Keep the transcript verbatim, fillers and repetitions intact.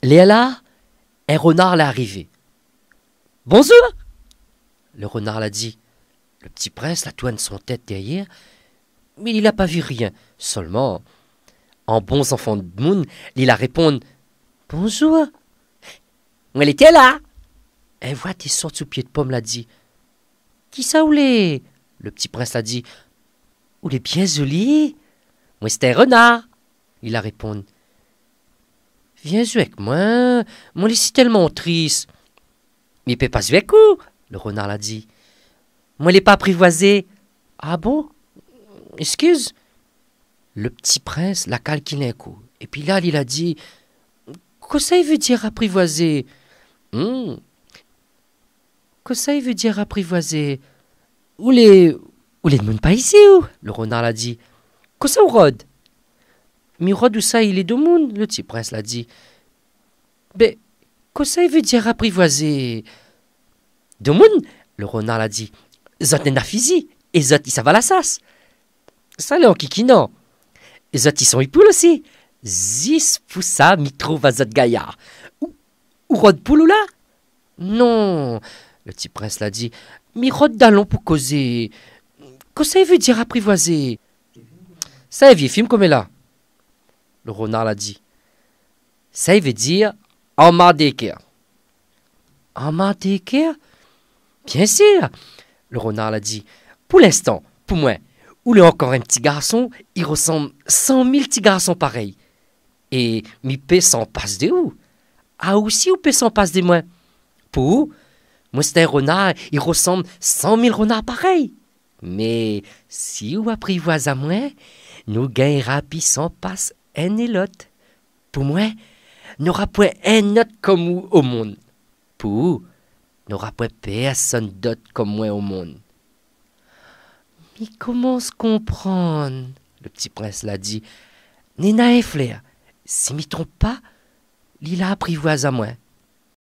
Lèrla, in ronar la arivé. « Bonzour ! » lo ronar la di. Lo ti prins la tourn son tèt dèryèr, mé li la pa vi rien. Solman, an bon zanfan d'moun, li la réponn : « Bonzour ! Mwin lété la ! » In voi té sort sou pié d'pom la di : « Kisa ou lé ? » Lo ti prins la di : « Ou lé bien zoli. » « Mwin sé in ronar ! » li la réponn. « Vien zoué èk mwin, mwin lé sitèlman tris. » « Mi pé pa zoué èk ou ! » lo ronar la di. « Mwin lé pa aprivoizé. » « A bon ? Eskiz. » Lo ti prins la kalkil in kou. Épi la, li la di : « Kosa i vé dir aprivoizé ? » « Hmm. Kosa i vé dir aprivoizé ? Ou lé, ou lé d'moun pa isi, ou ? » lo ronar la di. « Kosa ou rod ? » « Mi rod ousa i lé domoun, » lo ti prins la di. « Bé, kosa i vé dir aprivoizé ? » « Domoun, » lo ronar la di, « zot néna fizi é zot i sava la sas. Sa lé ankikinan. Zot i son i poul osi. Zis pou sa, mi trouv azot gayar. Ou, ou rod poul ou la ? » « Non, » lo ti prins la di, « mi rod dalon pou kozé. Kosa i vé dir aprivoizé ? » « Sa in vié fim koméla, » lo ronar la di. « Sa i vé dir anmar dé kèr. » « Anmar dé kèr ? Biensir, » lo ronar la di. « Pou linstan, pou mwin, ou lé ankor in ti garson i rosanm san mil ti garson parèy. É mi pé san pas de ou. Aou osi ou pé san pas de mwin. Pou ou, mwin sé in ronar i rosanm san mil ronar parèy. Mé si ou aprivoiz amwin, nou gingn rapi san pas inn é lot. Pou mwin, nora pwin in not kom ou o monn. Pou ou, nora pwin pèrsonn dot kom mwin o monn. » « Mi komans konprann, » lo ti prins la di. « Néna in flèr, si mi tronp pa, li la aprivoiz amwin.